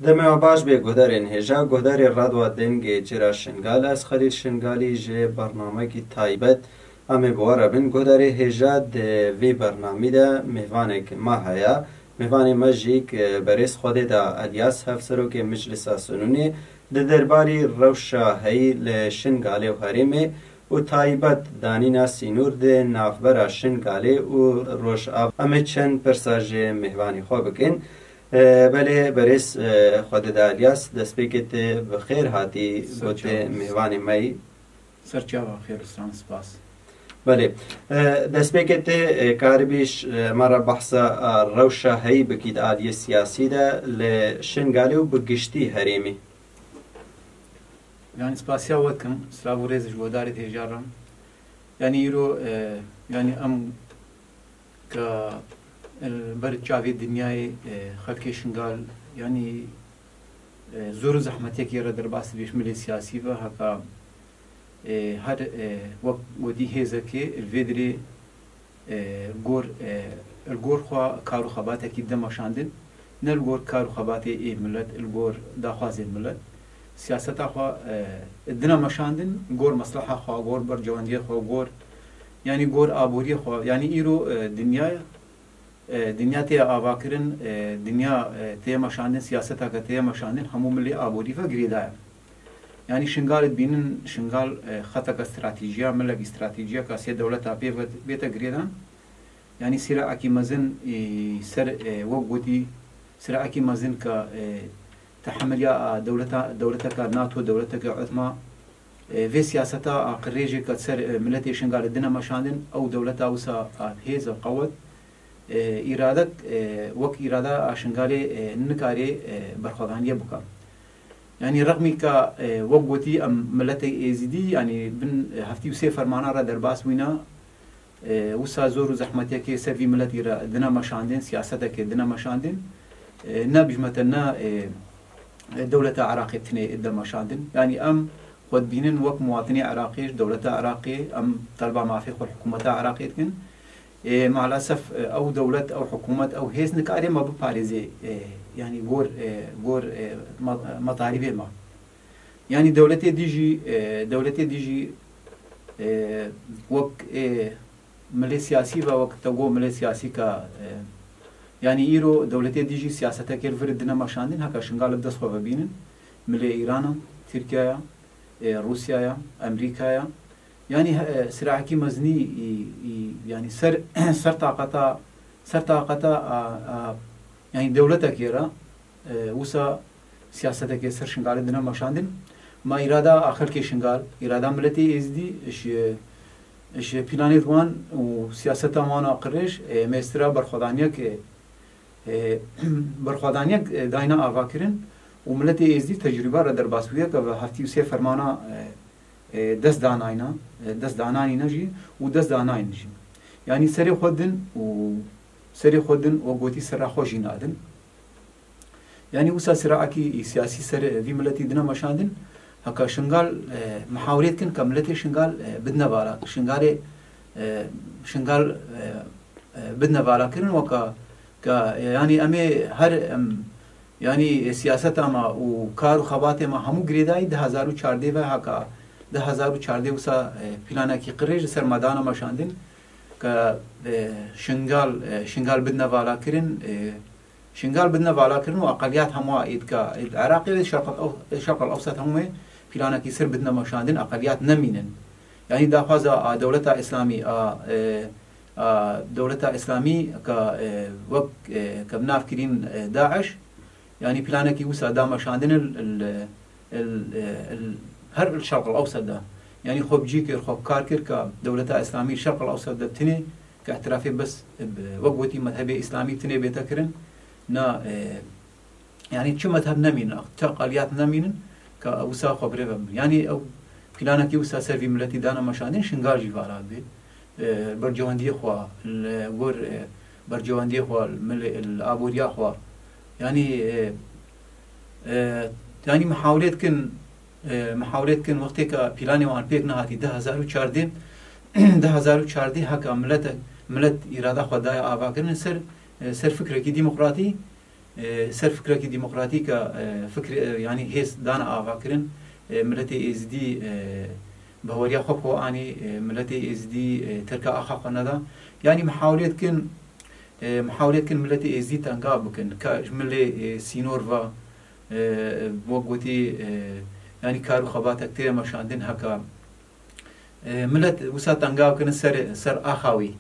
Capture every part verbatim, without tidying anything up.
Demê we baş bê guhdarên hêja, guhdarê Radwa Dengê Cira Şingal, ez Xelîl Şingalî ji bernamekî taybet em ê bi we re bin. Guhdarê hêja, di vî bernamî de mêvanek me heye. Mêvanê me jî ki berêz Xwedêda Elyas, hevserokê Meclisa Sinûnê, di derbarî rewşa heyî li Şingalê û herêmê û taybet danîna sînûr di navbera Şingalê û Rojava. Em ê çend pirsa ji mêvanê xwe bikin. E, belê, berêz, e, Xwedêda Elyas, destpêkê te bi xêr hatî, Ser gotê çavan. Mêvanê me yî. Ser çavan, xêr û stran, spas. Belê. E, destpêkê te, e, karibî ş-, e, me re behsa, e, rewşa heyî bikî di aliyê siyasî de li Şingalê û bi giştî herêmî. Yanî spasiya we dikim, silav û rêz ji guhdarê hêja re. Yanî îro, e, yanî em ke, e, ber çavê dinyayê, e, xelkê Şingal, yanî, e, zor û zehmetiyekê re derbas dibê ji milê siyasî ve, heka, e, her, e, wek gotî hêzekê li vê dirê, e, li gor, e, li gor xwe kar û xebatekî dide meşandin, ne li gor kar û xebatê ê milet, li gor daxwazên milet. Siyaseta xwe, e, dine meşandin, li gor mesleha xwe, gor bercewendiyê xwe, gor, yanî gor aboriyê xwe. Yanî îro, e, dinya, e, dinya tê avakirin, e, dinya, e, tê meşandin, siyaseta ke tê meşandin, hemû milê aborî ve girêdaye. Yanî Şingal dibînin, Şingal, e, xeteke stratejî ya, milekî stratejî ya, ka sê dewleta pê ve bête girêdan. Yanî sîreekî mezin, e, ser, e, wek gotî, sîreekî mezin ka, e, tehemiliya, a, dewleta, dewleteka NATO, dewleteke uzma, e, vê siyaseta a qirêjê ka ser, e, miletê Şingalê dine meşandin, ew dewleta wisa a hêz û qewet, e, îradek, e, wek îrada a Şingalê, e, nikarê, e, berxwedaniyê bika. Yanî rexmî ka, e, wek gotî em miletê Êzidî, yanî bin, e, heftî û sê fermana re derbas bûyne, e, wisa zor û zehmetiyekê ser vî miletî re dine meşandin, siyasetekê dine meşandin. E, ne bijmete ne, e, e, dewleta Iraqê tinê dide meşandin. Yanî em xwe dibînin wek muwatinê Iraqê, ji dewleta Iraqê, em telba mafê xwe li hikûmeta Iraqê dikin. E, maalesef, e, ew dewlet, ew hikûmet, ew hêz nikarê me biparêzê, e, yanî gor, e, gor, e, ma-, matarîbê me. Yanî dewletê dî jî, e, dewletê dî jî, e, wek, e, milê siyasî ve, wek te got milê siyasî ka, e, yanî îro dewletê dî jî siyasetekê li vir dine meşandin, heka Şingal bi dest xwe vebînin. Milê Îrana, Tirkiyaya, e, Rûsyaya, Amerîkaya. Yanî, e, sîreekî mezinî, î, î, yanî ser, ser taqeta, ser taqeta, a, a, yanî dewletekê re, e, wisa siyasetekê ser Şingalê dine meşandin. Ma îrada a xelkê Şingal, îrada miletê Êzidî, ji, ji planê wan û siyaseta wan a qirêj, e, mêstira berxwedaniyek, e, e, berxwedaniyek, e, dayne avakirin û miletê Êzidî tecrûba re derbas bûye ke ve heftî û sê fermana, e, e, dest danayne, e, dest dananîne jî û dest danayne jî. Yanî serê xwe din û serê xwe din û gotî sera xwe jî nadin. Yanî wisa siraekî siyasî ser vî miletî dine meşandin, heka Şingal, e, mihawirê dikin ke miletê Şingal, e, bidine vala. Şingalê, e, Şingal, e, e, bidine vala kirin weka ke, e, yanî em ê her, em, yanî siyaseta me û kar û xebatê me hemû girêdayî du hezar û çardeh ve heka du hezar û çardeh wisa, e, planekî qirêj li ser me dane meşandin ke, e, Şingal, e, Şingal bidine vala kirin, e, Şingal bidine valakirin û aqeliyat hemû êd ka êd Iraqê ve Şerq el-, Şerq el-Ewsat hemû planekî ser bidine meşandin, aqeliyat nemînin. Yanî daxwaza a dewleta Îslamî, a, e, a dewleta Îslamî ka, e, wek, e, ke bi nav kirîn, e, DAIŞ, yanî planekî wisa da meşandin il, il, il, e, il, her il Şerq el-Ewsat de. Yanî xwe bi cî kir, xwe bi kar kir ka dewleta Îslamî Şerq el-Ewsat de tinê ke îtirafê bes, e, bi, wek gotî mezhebê Îslamî tinê bête kirin, na, e, yanî çi mezheb nemînin, çi aqeliyat nemînin, ke wisa xwe birêve bin. Yanî ew planekî wisa ser vî miletî dane meşandin, Şingal jî vala bê. E, bercewendiyê xwe, li gor, e, bercewendiyê xwe, li milê, li aboriya xwe. Yanî, e, e, yanî mihawirê dikin, e, mihawirê dikin wextê ke planê wan pêk nehatî du hezar û çardeh, du hezar û çardeh heka milet, milet îrada xwe daye avakirin ser, e, ser fikrekî demokratî, e, ser fikrekî demokratîk e, fikr, e, yanî hêz dana avakirin, e, miletê Êzidî, e, bahweriya xwe bi xwe anî, e, miletê Êzidî, e, terka axa xwe neda. Yanî mihawilê dikin, e, mihawilê dikin miletê Êzidî tengav bikin. Ka ji milê, e, sînor ve, e, wek gotî, e, yanî kar û xebatek tê meşandin heka, e, milet wisa tengav kirin ser, ser axa wî.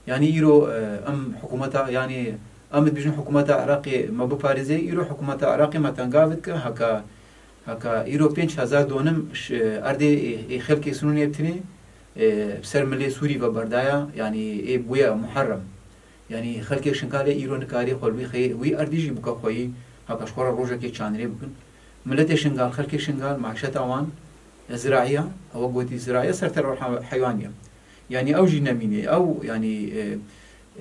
Yanî îro, e, em hikûmeta, yanî em dibêjin hikûmeta Iraqê me biparêze, îro hikûmeta Iraqê me tengav dike, heka, heka îro pênc hezar donim ş-, erdê ê, ê xelkê Sinûnê bi tinê, e, bi ser milê Sûrî ve berdaya, yanî ê bûye muherrem. Yanî xelkê Şingalê îro nikarê xwe li wî xeyê-, wî erdî jî bike xweyî, heka ji xwe re rojekê çandinê bikin. Miletê Şingal, xelkê Şingal, maişeta wan, e, ziraî ya, ew gotî ziraî ya, ser teror he-, heywanî ya. Yanî ew jî nemîne. Ew, yanî, e,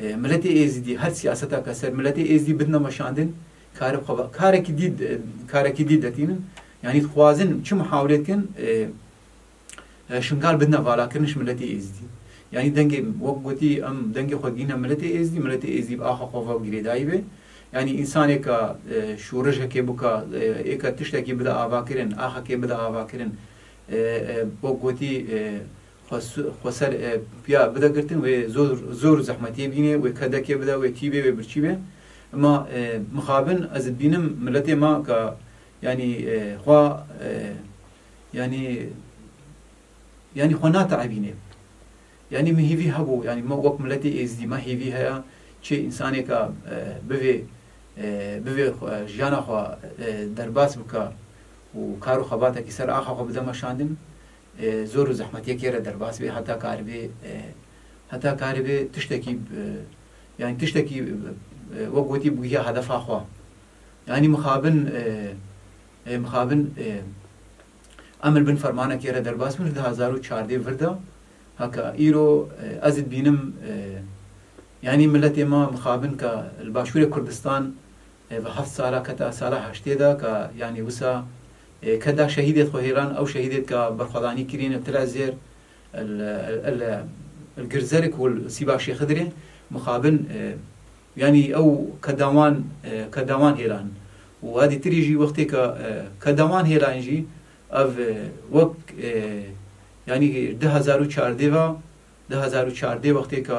e, miletê Êzidî, her siyaseta ke ser miletê Êzidî bidine meşandin, kare xwe, karekî dî, e, karekî dî detînin. Yanî dixwazin çi mihawilê dikin, e, e, Şingal bidine valakirin ji miletê Êzidî. Yanî dengê, wek gotî, em dengê xwe dîne miletê Êzidî, miletê Êzidî bi axa xwe ve girêdayî be. Yanî însanêka, e, şûrişekê bika, e, êka tiştekî bide avakirin, axekê bide avakirin, e, e, wek gotî, e, xwe su-, xwe ser, e, piya bide girtin, wê zor, zor û zehmetiyê bîne, wê kedekê bide, wê tî bê, wê birçî bê. Ema, e, mixabin ez dibînim miletê me ka, yanî, e, xwe, e, yanî, yanî xwe nateebîne. Yanî min hêvî hebû, yanî me wek miletê Êzidî me hêvî heye, çi însanêka, e, bivê, e, bivê xwe, jiyana xwe, e, derbas bike û kar û xebatekî ser axa xwe bide meşandin, e, zor û zehmetiyekê re derbas bê, heta karibê, e, heta karibê tiştekî, e, yanî tiştekî, e, wek gotî bûye hedefa xwe. Yanî mixabin, e, e, mixabin, e, em li bin fermanekê re derbas bin, di hezar û çardeh vir de, heke îro, e, ez dibînim, e, yanî miletê me mixabin ke li Başûrê Kurdistan, e, ve heft sala keta sala heştê de ke, yanî wisa, e, keda şehîdê xwe hêlan, ew şehîdê ke berxwedanî kirîn, Tilezêr, el, el, el, el Girzerik û Sîba Şêxidirê, mixabin, e, yanî ew kedawan, e, kedawan hêlan. Û a dîtirî jî wextê ke, e, kedawan hêlan jî, ev, e, wek, e, yanî du hezar û çardeh ve, du hezar û çardeh wextê ke,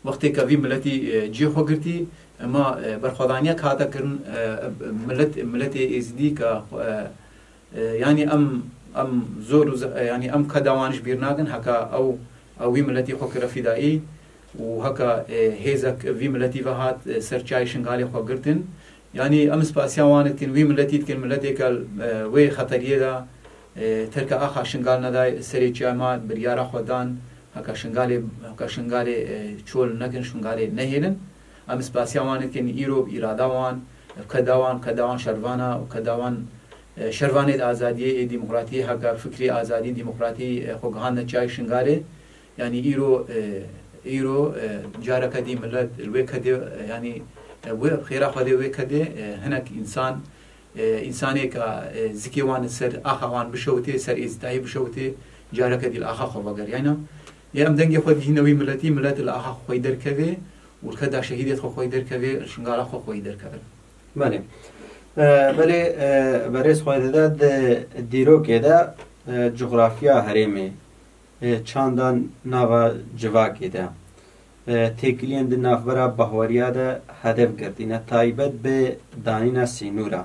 wextê ke vî miletî, e, cihê xwe girtî, ema, e, berxwedaniyek hate kirin, e, milet, miletê Êzidî ke, e, e, yanî em, em zor û ze-, e, yanî em keda wan ji bîr nakin, heka ew, ew wî miletî xwe kire fîdayî û heka, e, hêzek vî miletî ve hat, e, ser çiyayê Şingalê xwe girtin. Yanî em spasiya wan dikin, wî miletî dikin, miletê ke, e, wê xeteriyê de, e, terka axa Şingal neday, serê çiyayê me biryara xwe dan, heka Şingalê, heka Şingalê, e, çol nekin, Şingalê nehêlin. Em spasiya wan dikin, îro bi îrada wan, bi keda wan, keda wan şervan e, û keda wan, e, şervanê di azadiyê ê demokratiyê, heke fikrê azadî demokratî, e, xwe gihandine çiyayê Şingalê. Yanî îro, e, îro, e, careke dî milet li wê kedê, e, yanî, e, wê xêra Xwedê wê kedê, e, hinek însan, e, însanê ke, e, zikê wan li ser axa wan bişewitê, ser êzîdayî bişewitê, careke dî li axa xwe vegeriyayne. Ê em dengê xwe dihîne wî miletî, milet li axa xwe xweyî derkeve û li keda şehîdê xwe xweyî derkeve, li Şingala xwe xweyî derkeve. Belê. E, belê, e, berêz xwe dide di dîrokê de, e, coxrafiya herêmê, e, çanda nava civakê de, e, têkiliyên di navbera bahweriya de hedef girtîne, taybet bi danîna sînûra.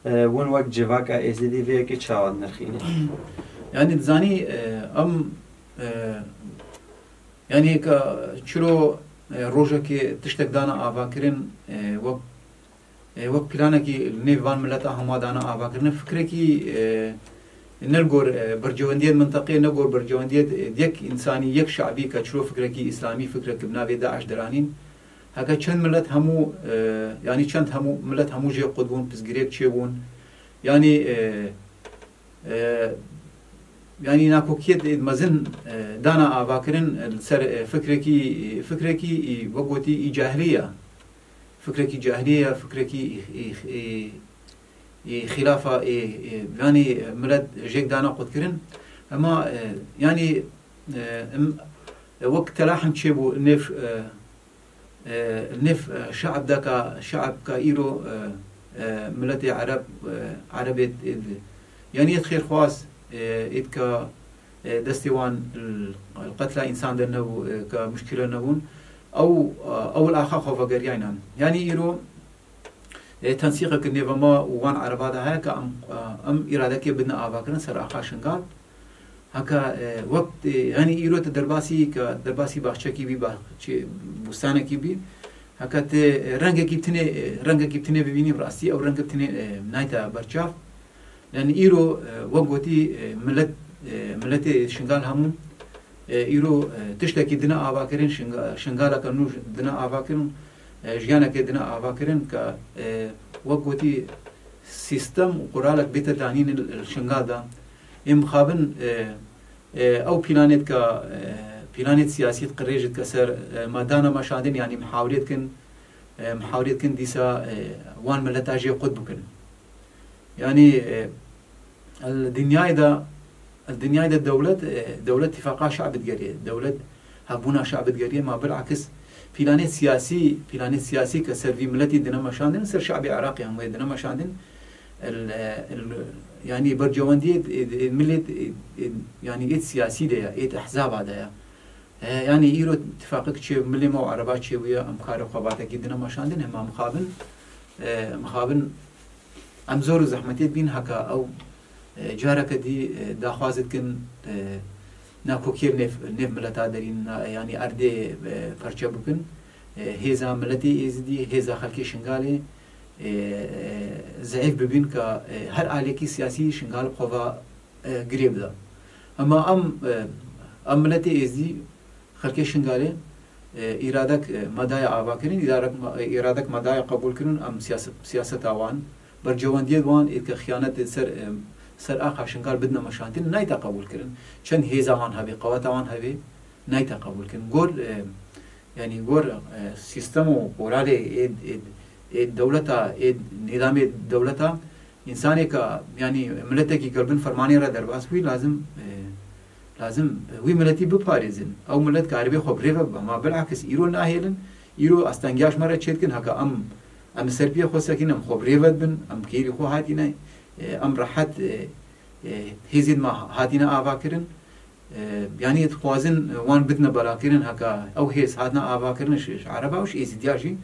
E, hûn wek civaka Êzidî vê yekê çawa dinirxînin? Yanî dizanî, e, em, e, yanî ka çiro, e, rojekê tiştek dana avakirin, e, wek, e, wek planekî li nêv van mileta hema dana avakirin, fikrekî, e, ne li gor, e, bercewendiyên minteqê, ne gor bercewendiyê, e, yek însanî, yek şabî ke çiro fikrekî îslamî, fikrekî bi navê DAIŞ diranîn. Heke çend milet hemû, e, yanî çend hemû milet hemû jê qut bûn, pirsgirêk çêbûn. Yanî, e, e, yanî nakokiyê mezin, e, dana avakirin, e, li ser, e, fikrekî, fikrekî, e, wek gotî, î cahilî ye. Fikrekî cahilî ye, fikrekî, e, e, e, e, xîlafa, e, e, yanî milet jêk dana qutkirin. Ema, e, yanî, e, em, e, wek telahim çêbû nêv, e, e, nêv, e, şe'b de ka, şe'b ka îro, e, e, miletê Ereb, e, Erebê, e, yanî êd xêrxwaz, e, êd ka, e, destê wan l-, li qetla însan de nebû, e, ka muşkîle nebûn. Ew, e, ew li axa xwe vegeriyaynan. Yanî îro, e, tensîqek nêve me û wan Ereba de heye ka em, e, em îradekê bidine avakirin ser axa Şingal. Heke, e, wek, e, yanî îro te derbasî ke, derbasî baxçekî bî, baxçe, bûstanekî bî, heke te, e, rengekî tinê, e, rengekî tinê bibînî, bi rastî ew rengek tinê, e, nayte berçav. Yanî îro, e, wek gotî, e, milet, e, miletê Şingal hemû, e, îro, e, tiştekî dine avakirin, Şinga-, Şingaleke nû dine avakirin, e, jiyanekê dine avakirin ke, e, wek gotî sîstem û quralek bête danîn li Şingal de. Ê mixabin, e, e, ew planê dike, e, planê siyasî diqirêj dike ser, e, me dane meşandin, yanî mihawirê dikin, e, mihawirê dikin dîsa, e, wan mileta jê qut bikin. Yanî, e, li dinyayê de, li dinyayê de dewlet, e, dewlet tifaqa şe'b digerê. Dewlet hevbûna şe'b digerê, ma bilakis planê siyasî, planê siyasî ke ser vî miletî dine meşandin, ser şe'bê Iraqê hemûyê dine meşandin. El, el, yanî bercewendiyê, e, e, milê, e, e, yanî êd siyasî de ya, êd ehzaba de ya. E, yanî îro tifaqek çê milê me û Ereba çêbûye, em karê xwebatekî dine meşandin, hema mixabin, e, mixabin em zor û zehmetê dibîn heka ew, e, careke dî, e, daxwaz dikin, e, nakokiyê nêv, nêv mileta derîn, na, yanî erdê, e, perçe bikin. E, hêza miletê Êzidî, hêza xelkê Şingalê, e, e, zeîf bibîn ka, e, her alekî siyasî Şingal bi xwe va, e, girê bida. Hema em, e, em miletê Êzidî, xelkê Şingalê, e, îradek, e, me daye avakirin, îdarek me, e, îradek me daye qebûlkirin, em siyaset, siyaseta wan, bercewendiyê wan ê ke xiyanet ê ser, e, ser axa Şingal bidine meşandin, nayte qebûlkirin. Çend hêza wan hebe, qeweta wan hebe, nayte qebûlkirin. Gor, e, yanî gor, e, sîstem û qoralê ê, ê, ê dewleta, ê nîzamê dewleta, însanê ke, yanî miletekî ke li bin fermanê re derbas bûyî, lazim, e, lazim, e, wî miletî biparêzin. Ew milet karibê xwe bi rê ve bibe. Ma bilakis îro nahêlin, îro astengiya ji me re çêdikin, heke em, em li ser piyê xwe sekînin, em xwe bi rê ve dibin, em kêrî xwe hatîne, e, em rehet, e, e, hêzên me hatîne avakirin. E, yanî dixwazin, e, wan bidine belakirin, heka ew hêz hatine avakirin ji, ji Ereba û ji Êzîdiya jî,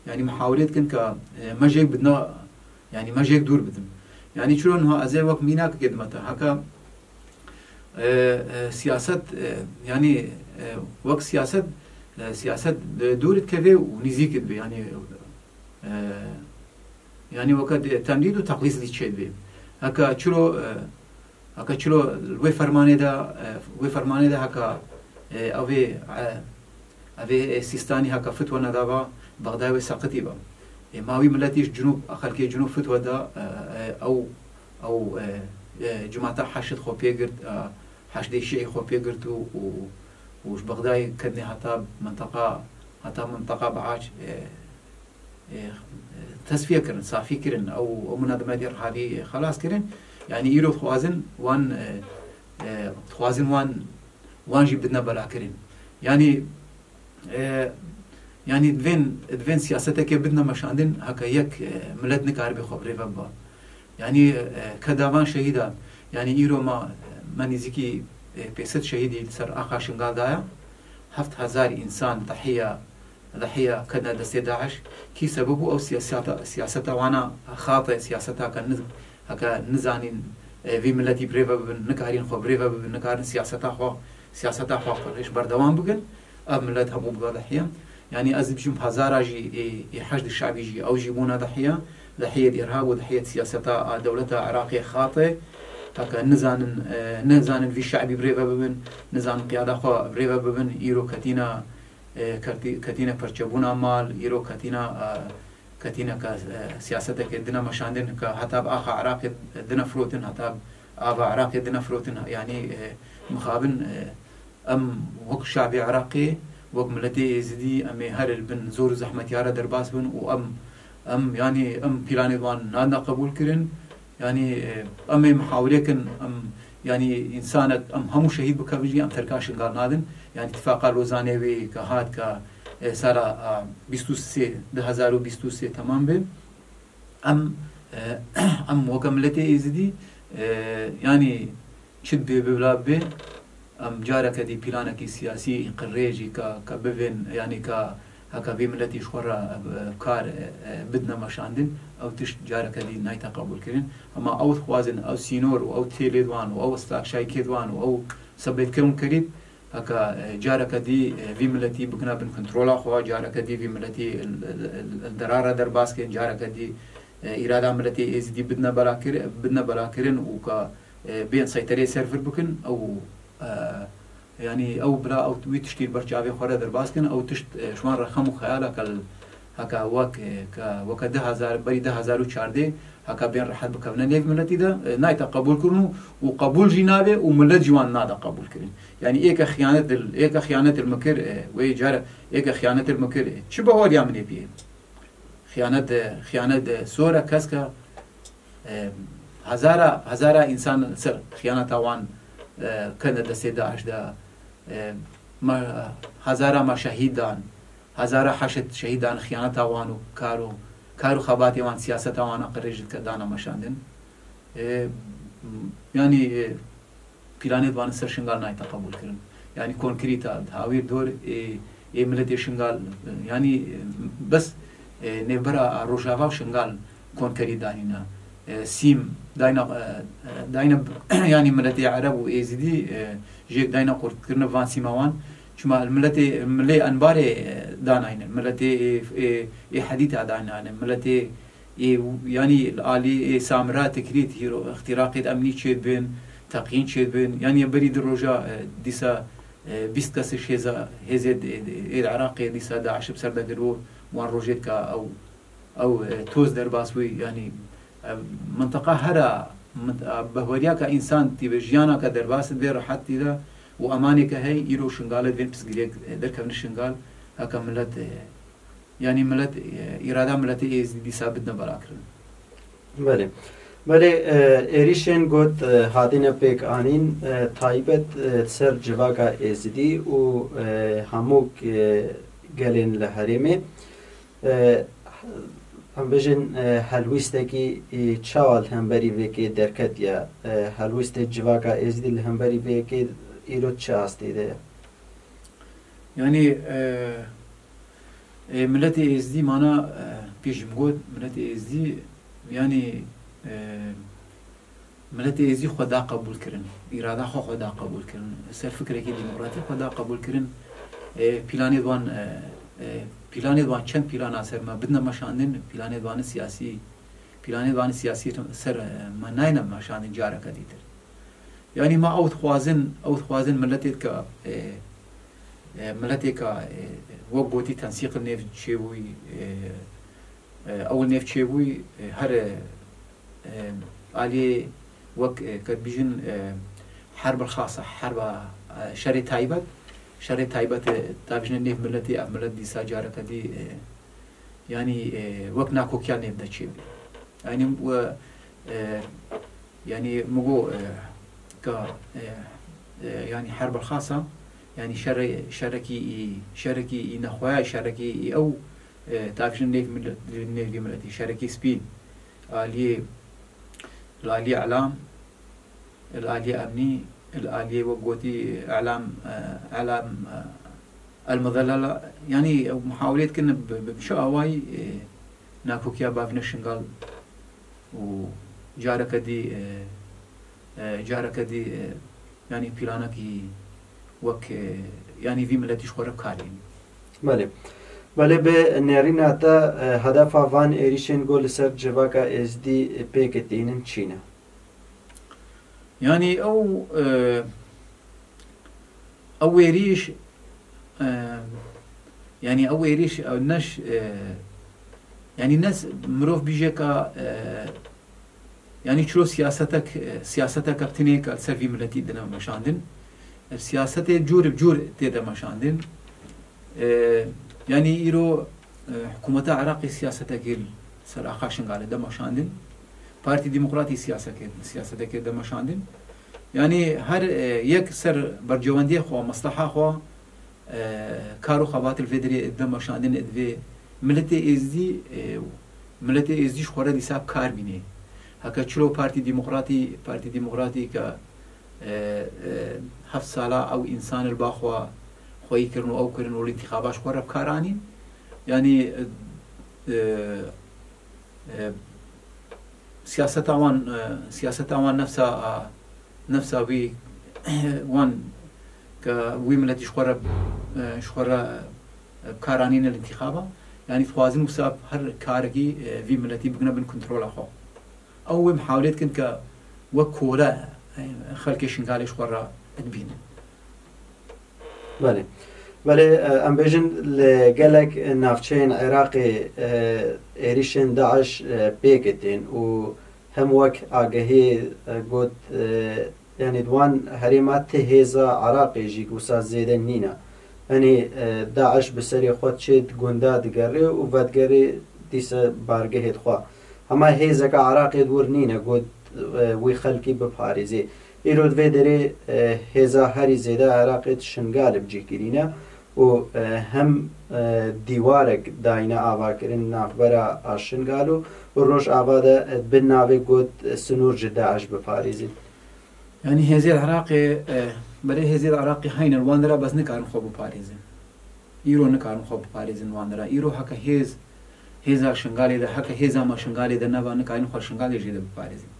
yanî mihawirê dikin ka, e, me jêk bidina, yanî me jêk dûr bidin. Yanî çilo niha ez ê wek mînakekê dime te, heka, e, e, siyaset, e, yanî, e, wek siyaset, e, siyaset, e, dûr dikeve û nîzîk dibe, yanî, e, yanî weke de temdîd û teqlîs dî çêdibe. Heka çilo, e, Heke çilo li wê fermanê de, e, wê fermanê de heka, e, ev ê, e, ev ê, e, Sîstanî heka fitwe nedaba, Bexdayê wê seqitî ba. E, ma wî miletî ji Cinûb, xelkê Cinûb fitwe da, e, e, ew, ew, e, e, cimata Heşid xwe pê girt, e, Heşdê Şîî xwe pê girt û, û, û ji Bexdayê ketine heta minteqa, heta minteqa Biaç, e, e, tesfiye kirin, safî kirin, ew, ew munademê dê rehavî xelas kirin. Yanî îro dixwazin wan, e, e, dixwazin wan, wan jî bidine belakirin. Yanî, e, yanî divên, divên siyasetekê bidine meşandin, heke yek, e, milet nikaribe xwe bi rê ve biba. Yanî, e, keda van şehîda, yanî îro ma, me nîzîkî, e, pêsed şehîdî li ser axa Şingal daye. Heft hezar însan dehiya Dehiya ketine destê DAIŞ, kî sebeb bû ew siyaseta, siyaseta wana xate, siyaseta ke niz-, heke nizanîn, e, vî miletî bi rê ve bibin, nikarîn xwe bi rê ve bibin, nikarin siyaseta xwe, siyaseta xwe ji berdewam bikin, ev milet hemû bibe dehiya. Yanî ez dibêjim hezara jî ê, ê Heşd Şebî jî, ew jî bûne dehiya, dehiyê îrhab û dehiyê siyaseta a dewleta Iraqê xate, heke nizanin, e, nizanin vî şebî bi rê ve bibin, nizanin qiyada xwe bi rê ve bibin, îro ketîne e, kertî-, ketîne perçebûna mal, îro ketîne, e, ketîne ke, e, siyaseteke dine meşandin ke heta bi axa Iraqê dine firotin, heta bi ava Iraqê dine firotin, yanî, e, mixabin, e, em wek şabê Iraqê, wek miletê Êzidî, em ê her li bin zor û zehmetiya re derbas bin û em, em, yanî em planê wan nadine qebûl kirin. Yanî, e, em ê mihawirê kin, em, yanî, însanek, em hemû şehîd bikevin jî, em terka Şingal nadin. Yanî, tifaqa Lozanê wê ke hat ke, e, sala, a, bîst û sê, du hezar û bîst û sê temam be. Em, e, em weke miletê Êzidî, e, yanî çi dibê bila bibe, em careke dî planekî siyasî qirêjî ka, ka bivên, yanî ka heke vê miletî ji xwe re, e, kar, e, e, bidine meşandin, ew tişt careke dî nayte qebûlkirin. Hema ew dixwazin ew sînor û ew têlê di wan û ew stakşayîkê di wan û ew sebêtkirin kirît, heke, e, careke dî, e, vî miletî bikine bin kontrola xwe, careke dî vî miletî li, li, li, li derara derbas kin, careke dî, e, îrada miletê Êzidî bidine belakir-, bidine belakirin û ka, e, bên seyterê ser vir bikin, ew, e, yanî ew bila ew wî tiştî li ber çavê xwe re derbas kin, ew tişt, e, ji wan re xem û xeyaleke li, heke wek, e, ke, weke du hezar, berî du hezar û çardeh, heke bên rehet bikevine nêv miletî de, e, nayte qebûl kirin û, û qebûl jî nabe û milet jî wan nade qebûl kirin. Yanî êke xiyanet il, êke xiyanet il mikir, e, wê cara êke xiyanet il mikir, e, çi baweriya min ê pê? Xiyanet, e, xiyanet, e, sor e, kesk e, e, hezara, hezara însan ser xiyaneta wan, e, kene destê DAIŞ de, e, me, hezara me şehîd dan, hezara heşt şehîd dan xiyaneta wan û kar û, kar û xebatê wan, siyaseta wan a qirêj dike dane meşandin. E, yanî, e, planê di wan ser Şingal nayte qebûl kirin. Yanî konkrîta, hawîr dor, ê, ê miletê Şingal, e, yanî, e, bes, e, nêvbera Rojava û Şingal konkerî danîne. E, sîm dayna, e, e, dayna, yanî miletê Ereb û Êzidî, e, jêk dayna qurtkirine van sîma wan. Çima miletê, milê Enbarê, e, danayne, miletê, e, e, ê Hedîta danayne, miletê ê, yanî li alî ê Samira Tikrît hîro îxtîraqêt emnî çêdibin, teqîn çêdibin. Yanî berî du roja, e, dîsa, e, bîst kes ji hêza, hêzê d-, ê, ê Iraqê dîsa DAIŞ bi ser de kiribo, wan rojê dika ew, ew, e, toz derbas bûy. Yanî, e, minteqa hera, mint-, e, behweriyaka însan tîbe jiyanaka derbas dibe rehet tî de û emanêke hey, îro Şingalê divên pirsgirêk, e, derkevin Şingal, heke milet, e, Yanî milet, e, îrada miletê Êzidî dîsa bidine belakirin. Belê. Belê, e, êrîşên got, e, hatine pêk anîn, e, taybet, e, ser civaka Êzidî û, e, hemû, e, gelên li herêmê. E, em bêjin, e, helwîstekî, e, çawa li hemberî vê kê derketiye? E, helwîstê civaka Êzidî li hemberî vê kê îro çi astê de ye? Yanî, e, e, miletê Êzdî mana, e, pêşî min got, miletê Êzdî, yanî, e, miletê Êzdî xwe da qebûl kirin, îrada xwe xwe da qebûl kirin, ser fikrekî demokratîk xwe da qebûl kirin, e, planê wan, e, e, planê wan çend plana ser me bidine meşandin, planê wan siyasî, planê wan siyasî ser, e, me nayne meşandin careke dîtir. Yanî me ew dixwazin, ew dixwazin miletê dike, e, e, miletêka, e, wek gotî tensîq li nêv çêbûyî, e, e, ew li nêv çêbûyî, e, her, e, e, aliyê wek, e, ke dibîjin, e, herb xasa, herba, e, şerê taybet, şerê taybet, e, davîjine nêv miletê, ev milet dîsa careke dî, e, Yanî, e, wek nakokiya nêv de çêbû. Yanî we, e, yanî min got, e, ka, e, e, yanî herb xasa, yanî şere-, şerekî î, şerekî î nexweya, şerekî î ew, e, tavîjin nêv milet-, nêvî miletî, şerekî spî, aliyê, li aliyê elam, li aliyê emnî, li aliyê wek gotî elam, e, elam, e, el-muzellala, yanî ew muhawelê dikin bi, bi çi awayî, e, nakokiya bavîna Şingal û careke dî, e, e, careke dî, e, yanî planekî wek, e, yanî vî miletî ji xwe re karîn. Belê. Belê bi nêrîna te, e, hedefa van êrîşên ku li ser civaka Êzdî pêk tînin çi ne? Yanî ew, e, ew êrîş, e, yanî ew êrîş, ew neş, e, yanî nes mirov bîje ka, e, yanî çilo siyasetek, e, siyasetek tinê ka li ser vî miletî dine meşandin. E, siyasetê cûr bi cûr tê de meşandin. E, yanî îro, e, hikûmeta Iraqê siyasetekê li ser axa Şingalê de meşandin. Partî Demokratî siyasekê, siyasetekê de meşandin. Yanî her, e, yek ser bercewendiyê xwe, mesleha xwe, E, kar û xebat li vê derê dide meşandin, divê miletê êzdî, e, miletê êzdî ji xwe re dîsa bi kar bînê. Heke çilo Partî Demokratî, Partî Demokratî ke, e, e, heft sala ew însan li ba xwe xweyî kirin û ew kirin û li întîxaba ji xwe re bi kar anîn. Yanî, e, e, e, siyaseta wan, e, siyaseta wan nefsa, a, nefsa wî, wan ke wî miletî ji xwe re, e, ji xwe re, e, bi kar anîne li întîxaba. Yanî dixwazin wisa her karekî, e, vî miletî bigine bin kontrola xwe. Ew wê mihawlê dikin ke wek kole, e, xelkê Şingalê ji xwe re dibînin. Belê. Belê, e, em bêjin li gelek navçeyên Iraqê, e, êrîşên DAIŞ, e, pêk tên û hem wek agehiyê, e, got, e, yanî di wan herêma ti hêza Iraqê jî wisa zêde nîne. Yanî, e, DAIŞ bi serê xwe çê di gunda digerê û vedigerê dîse bargehê xwe. Hema hêzeke Iraqê di wir nîne got, e, wî xelkî biparêzê. Îro di vê derê, e, hêza herî zêde Iraqê di Şingalê bi cih kirîne û, e, hem, e, dîwarek dayîne avakirin navbera a Şingalo û Rojava de, e, bi navê got, e, sinûr ji DAIŞ biparêzin. Yanî hêzê Iraqê, e, belê hêzê Iraqê heyne li wan dera bes nikarin xwe biparêzin. Îro nikarin xwe biparêzin wan dera. Îro heke hêz, hêza Şingalê de, heke hêza me Şingalê de neba, nikarin xwe Şingalê jê de biparêzin.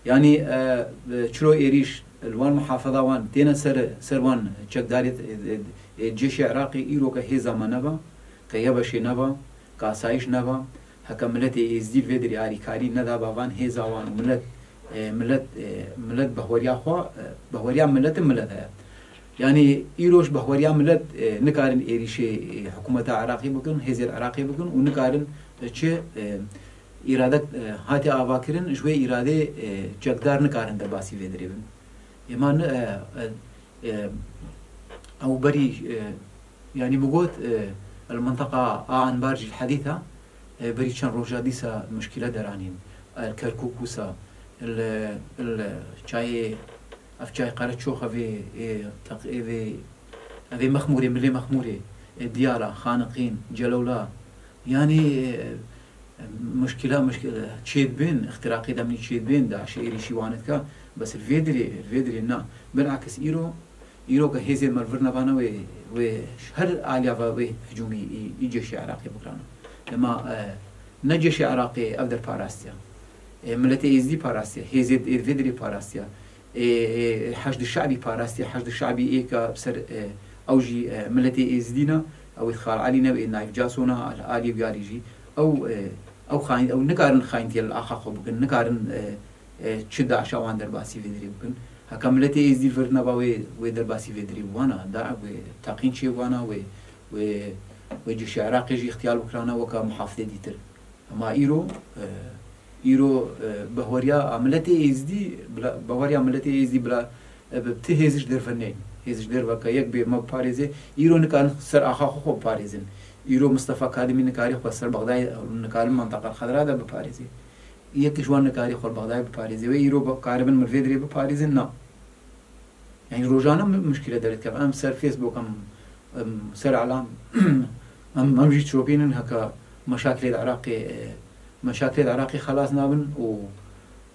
Yanî, e, e, çiro êrîş li wan muhafeza wan têne ser, ser wan çekdarê, e, e, e, cêşê Iraqê îro ke hêza me neba, ke YBŞê neba, ke asayîş neba, heke miletê êzdî li vê derê alîkarî nedaba van hêza wan û milet, e, milet, e, milet behweriya xwe, e, behweriya milet in milet heye. Yanî îro ji behweriya milet, e, nikarin êrîşê, e, hikûmeta Iraqê bikin, hêzên Iraqê bikin û nikarin, e, çi, e, îrade, e, hate avakirin, ji wê îradê, e, çekdar nikarin derbasî vê derê bin. Êma ne, e, e, e, ew berî, e, yanî min got, e, li minteqa a Enbar jî li hedîta, e, berî çend roja dîsa muşkîle deranîn. E, li Kerkûk wisa, li, li çayê, ev çay Qereçox, ev ê, ê, teq-, ev ê, ev ê Mexmûrê, milê Mexmûrê, e, Diyala, Xaniqîn, Celewla, yanî, e, Muşkila, muşkila çêdibên, îxtiraqê demî çêdibên, DAIŞ êrîşî wan dike, bes li vê dirê, li vê dirê na. Bilakis îro, îro ke hêzên me li vir nevane wê, wê ji her aliya ve wê hicûmî î, î cêşê Iraqê bikirana. Dema, e, ne cêşê Iraqê ev der parastiya. E, miletê êzdî parastiya, hêzê ê vê dirê parastiya. Ê, ê, Heşd Şe'bî parastiye, Heşd Şe'bî ê ke bi ser, e, ew jî, e, miletê êzdî ne, ew ê Xal Elî ne, ê Naîf Caso ne, Al-, alî û yarî jî. Ew, e, ew xayin, ew nikarin xayintiyê li axa xwe bikin, nikarin, e, e, çi DAIŞa wan derbasî vê dirê bikin. Heke miletê êzdî vir neba wê, wê derbasî vê dirê bibana, da wê teqîn çê bibana, wê, wê, wê cîşê Iraqê jî îxtiyar bikirana weke muhafizê dîtir. Ema îro, e, îro, e, behweriya a miletê êzdî, bila, behweriya miletê êzdî bila, e, bi ti hêz ji derve neyên. Hêz ji derve ke yek bê me biparêzê, îro nikarin ser axa xwe xwe biparêzin. Îro Mistefa Kadimî nikarî xwe ser Bexdayê, nikarin Menteqa Xedra de biparêzê. Yek ji wan nikarî xwe li Bexdayê biparêzê. Wê îro bi-, karibin min vê dirê biparêzin, na. Yani rojane mi-, muşkile derdikeve. Em ser Facebook, em, em ser elam, em, em jî çopînin heke meşakilê di Iraqê, e, meşakilê di Iraqê xelas nabin û,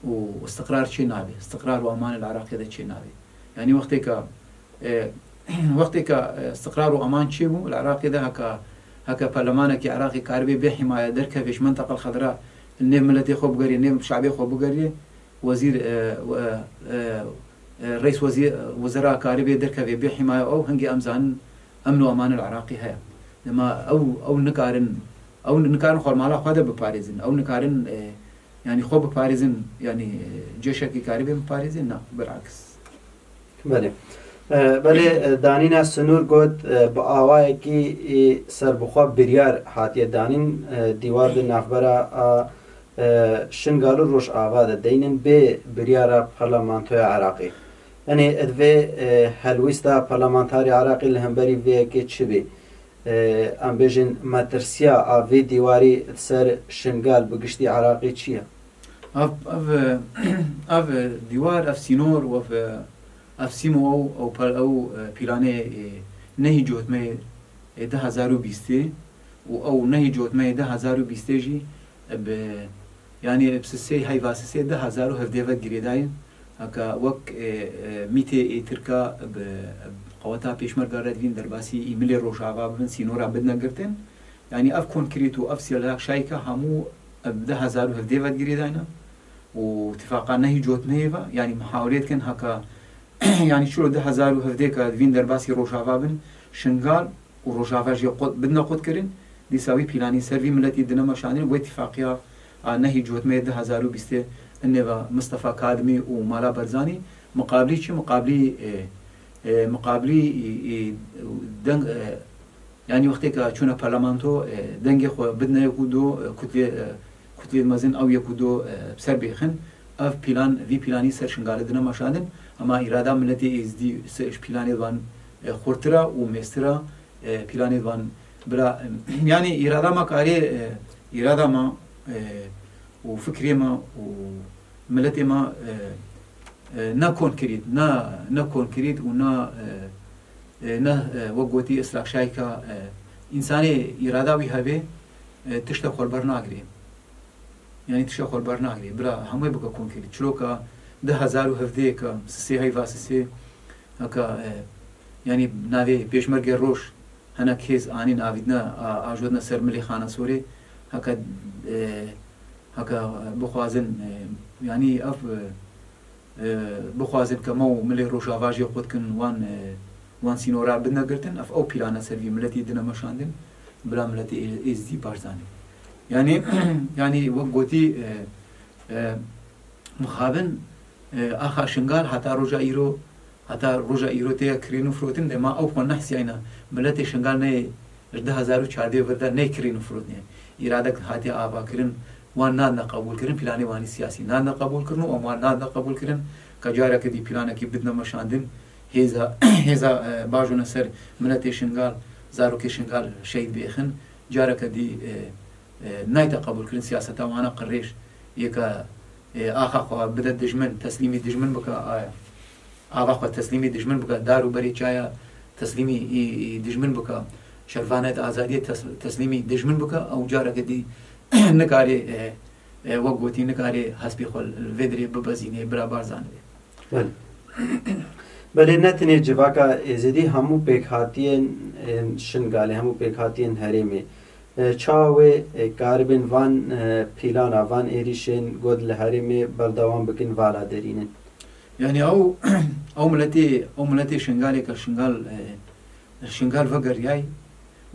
û istiqrar çê nabe. Istiqrar û eman li Iraqê de çê nabe. Yani wextê ke, e, wextê ke, e, istiqrar û eman çê bû, li Iraqê de heke, heke perlemanekî Iraqê karibê bê himaye derkeve ji menteqel xedra, nêv miletê xwe bigerê, nêv şabê xwe bigerê, wezîr, e, e, e, e, reis wezî-, wezera karibê derkevê bê himaye ew hingê em zanin emn û emanê li Iraqê heye. Dema ew, ew nikarin, ew nikarin xwe mala xwe de biparêzin. Ew nikarin, e, yani xwe biparêzin, yani, e, cêşekê karibê biparêzin, na, bilakis. Belê. E, belê, e, Danîna Sinûr got, e, bi awayekî, e, serbixwe biryar hatiye danîn, e, dîwar di navbera a e, Şingal û Rojava de deynin bê biryara parlamentoya Iraqê. Yanî divê, e, helwîsta parlamentarê Iraqê li hemberî vê yekê çi bê? E, em bêjin metirsiya a vê dîwarî ser Şingal bi giştî Iraqê çi ye? Ev, ev, ev dîwar, ev sînor û ev, ev sîmo ew, ew per-, ew, e, pîlanê, e, Nehî cotmeyê du hezar û bîstê û ew nehî cotmeyê du hezar û bîstê jî bi, yanî bi sisê heyva sisê du hezar û hevdê ve girêdayî. Heke wek, e, e, mîtê ê Tirka bi qeweta pêşmerga re divîn derbasî î milê Rojava bibin, sînora bidine girtin. Yanî ev konkrît û ev sîlak şayka hemû bi du hezar û hevdê ve girêdayne û tifaqa nehî cotmeyê ve, yanî mihawirê dikin heke, yanî çilo du hezar û hevdê ke divîn derbasî Rojava bin, Şingal û Rojava jê qut, bidine qutkirin, dîsa wî planî ser vî miletî dine meşandin, wê tifaqiya a nehî cotmeyê du hezar û bîstê inê ve Mistefa Kadimî û Mala Barzanî miqablî çi? Miqablî, e, e, miqablî, e, e, deng, e, yanî wextê ke çûne parlamento, e, dengê xwe bidine yek û do, e, kutlê, e, kutlê mezin ew yek û do, e, ser bêxin. Ev plan, vî planî ser Şingalê dine meşandin. Ema îrada miletê Êzdî se-, ji planê wan, e, xurtir e û mêstir e, e, planê wan bira, e, yanî îrada me karê, e, îrada me, e, û fikrê me û miletê me, e, e, ne konkrît, ne, ne konkrît û ne, e, e, ne, e, wek gotî Îsrak Şayka, e, însanê îrada wî hebe, e, tişte xwe li ber nagirê. Yanî tişa xwe li ber nagirê. Bira hemû bike konkrît. Çiroka du hezar û hevdeh ke sisê heyva sisê, heke, e, yanî navê Pêşmergê Roj hinek hêz anîn avîtine, a-, ajotine ser milê Xanesorê. Heke, e, heke bixwazin, e, yanî ev, e, e, bixwazin ke me û milê Rojava jê qut kin, wan, e, wan sînora bidine girtin, ev ew plana ser vî miletî dine meşandin, bila miletê Ê-, Êzidî baş zanî. Yanî, yanî wek gotî, e, e, mixabin, e, axa Şingal heta roja îro, heta roja îro tê ya kirîn û firotin, dema ew xwe nehsiyayne, miletê Şingal neyê Ji du hezar û çardeh vir de neyê kirîn û firotinê. Îradek hatiye avakirin, wan nadine qebûlkirin, planê wanî siyasî nadine qebûlkirin û em wan nadine qebûlkirin, ke careke dî planekî bidine meşandin, hêza, hêza, e, bajone ser miletê Şingal, zarokê Şingal şehîd bêxin, careke dî, e, e, nayte qebûlkirin, siyaseta wana qirêj, yê ke, e, axa xwe bide dijmin, teslîmî dijmin bike, a, ava xwe teslîmî dijmin bike, dar û berê çaya teslîmî, î, î, dijmin bike, şervaniyet azadiyê tes-, teslîmî dijmin bike, ew careke dî nikarê, e, e, wek gotî, nikarê hespê xwe li vê dirê bibezînê, bira Barzanî. Belê. Belê, ne tenê civaka Êzidî, hemû pêkhatiyên, ên Şingalê, hemû pêkhatiyên herêmê, e, çawa wê, e, karibin van, e, pîlana, van êrîşên got li herêmê berdewam bikin, vala derînin? Yanî ew, ew miletê, ew miletê Şingalê ke Şingal, e, Şingal vegeriyay,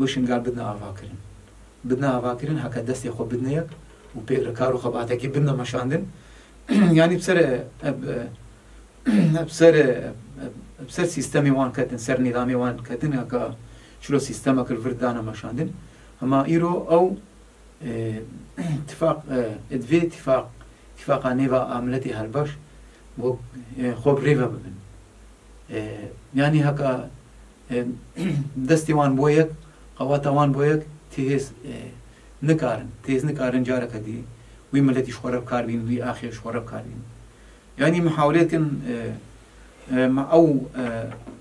wê Şingal bidine avakirin. Bidine avakirin, heke destê xwe bidine yek û pê re kar û xebatekî bidine meşandin. Yanî bi ser, e, e, bi ser, e, bi ser sîstemê wan ketin, ser nîzamê wan ketin, heke çilo sîstemek li vir dane meşandin. Hema îro ew e, tifaq, e, divê tifaq, tifaqa nêva a miletê helbeş bo, e, xwe bi rê ve bibin. E, yanî heka, e, destê wan bo yek, qewata wan bo yek, tê hêz, e, nikarin, tê hêz nikarin careke dî wî miletî ji xwe re bi kar bînin, wî axê ji xwe re bi kar bînin. Yanî mihawirê dikin, e, e, me ew, e,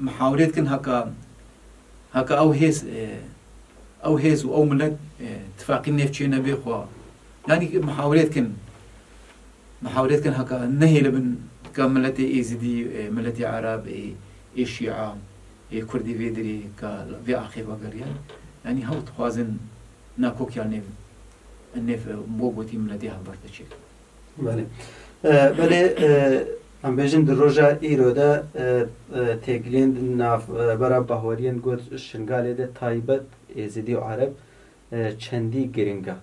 mihawirê dikin heka, heka ew hêz, e, ew hêz û ew milet, e, tifaqî nêv çê nebe xwe. Yanî mihawirê dikin, mihawirê dikin heka nehêlibin ke miletê Êzidî, e, miletê Ereb, e, ê Şîa, ê Kurdî vê dirê ke vê axê vegeriyan. Yanî hew dixwazin nakokiya nêv, nêv, e, bo gotî miletê hevberte çêkin. Belê. E, belê, e, em bêjin di roja îro de, e, e, têkiliyên di nav, e, bera bahweriyên got Şingalê de taybet Êzidî û Ereb, e, çendî giring e?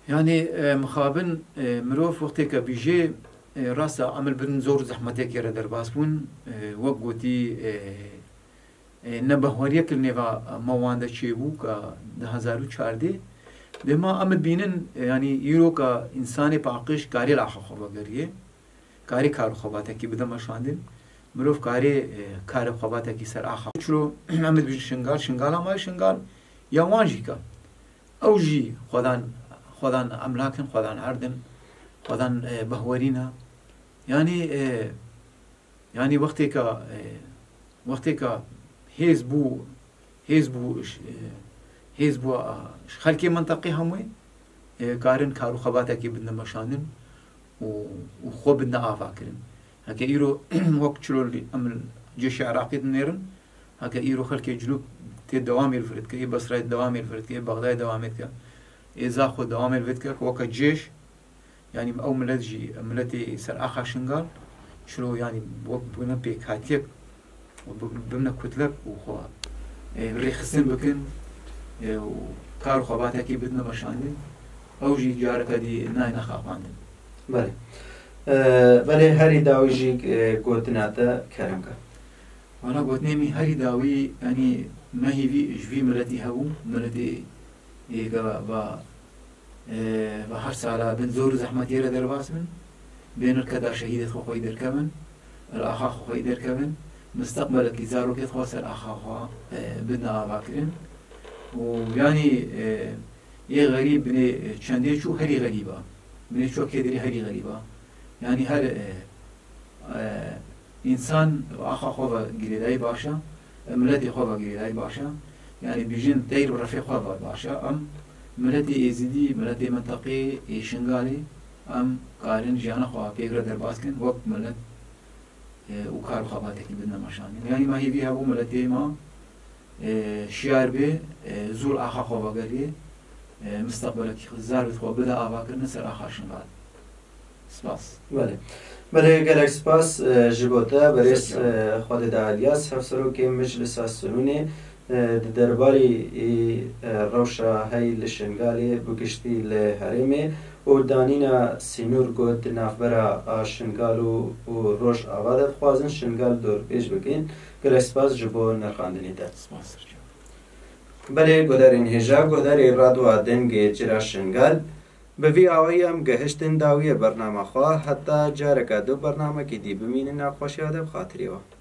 Yanî, e, mixabin, e, mirov wextê ke bîjê, e, rast e, em li bin zor û zehmetêkê re derbas bûn, e, wek gotî, e, e, nebehweriyek li nêva me wan de çêbû ke du hezar û çardeh. Dema em dibînin, e, yanî îro ke însanê paqij karê li axa xwe vegeriyê, karê kar û xebatekî bide meşandin, mirov karê, e, kar û xebatekî ser axa. Çilo em dibînin Şingal, Şingala me Şingal ya wan jî ke ew jî xwedan, xwedan emlak in, xwedan erd in, xwedan, e, behwerî ne. Yanî, e, yanî wextê ke, e, Wextêka hêz bû, hêz bû, hêz bû, a, ji xelkê minteqê hemû, e, karin kar û xebatekî bidin meşandin û, û xwe bidin avakirin. Heke îro wek çilo li em cêşê Iraqê dinêrin, heke îro xelkê Cinûb tê dewamê li vir dike, ê Besrayê dewamê li vir dike, ê Bexdayê dewamê dike, ê Zaxo dewamê li vir dike, weke cêş, yanî ew milet jî, miletê ser axa Şingal, çilo, yanî wek bûne pêkhatiyek û bi-, bimne kutlek û xwe, e, rêxistin bikin, e, û kar û xebatekî bidine meşandin, ew jî careke dî nayne xapandin. Belê. E, belê herî dawî jî, e, gotina te kerem ke. Wala gotinê min herî dawî, yanî me hêvî ji vî miletî hebû, miletê ê ge va, e, va her sala bin zor û zehmetiyê re derbas bin, bên li keda şehîdê xwe xweyî derkevin, li axa xwe xweyî derkevin, misteqbelekî zarokê xwe ser axa xwe, e, bidine avakirin. Û yanî, e, ê xerîb binê çendê çû herî xerîb a. Binê çû kêderî herî xerîb a. Yanî her, e, e, însan axa xwe ve girêdayî baş e, e, miletê xwe ve girêdayî baş e. Yanî bijin teyr bi refê xwe ve baş e. Em miletê Êzidî, miletê minteqê ê Şingalê, em karin jiyana xwe pê re derbas kin wek milet, e, û kar û xebatekî bidine meşandin. Yanî me hêvî hebû miletê me, e, şiyar bê, e, zû li axa xwe vegeriyê, e, misteqbelekî zar bi xwe bide avakirin ser axa Şingal. Spas. Belê. Belê, gelek spas, e, ji bo te, berêz, Sağ ol. e, Xwedêda Elyas, Hevserokê Meclisa Sinûnê, e, di derbarî, e, rewşa heyî li Şingalê, bi giştî li herêmê û danîna sînûr got di navbera a Şingal û, û Rojava de dixwazin Şingal dorpêç bikin. Gelek spas ji bo nirxandinê te. Spas, Serçe. Belê, guhdarên hêja, guhdarê Radyoya Dengê Cira Şingal, bi vî awayî em gehiştin dawiyê bernama xwe, heta careke du bernamekî dî bimînin nav xweşiya de bi xatirê we.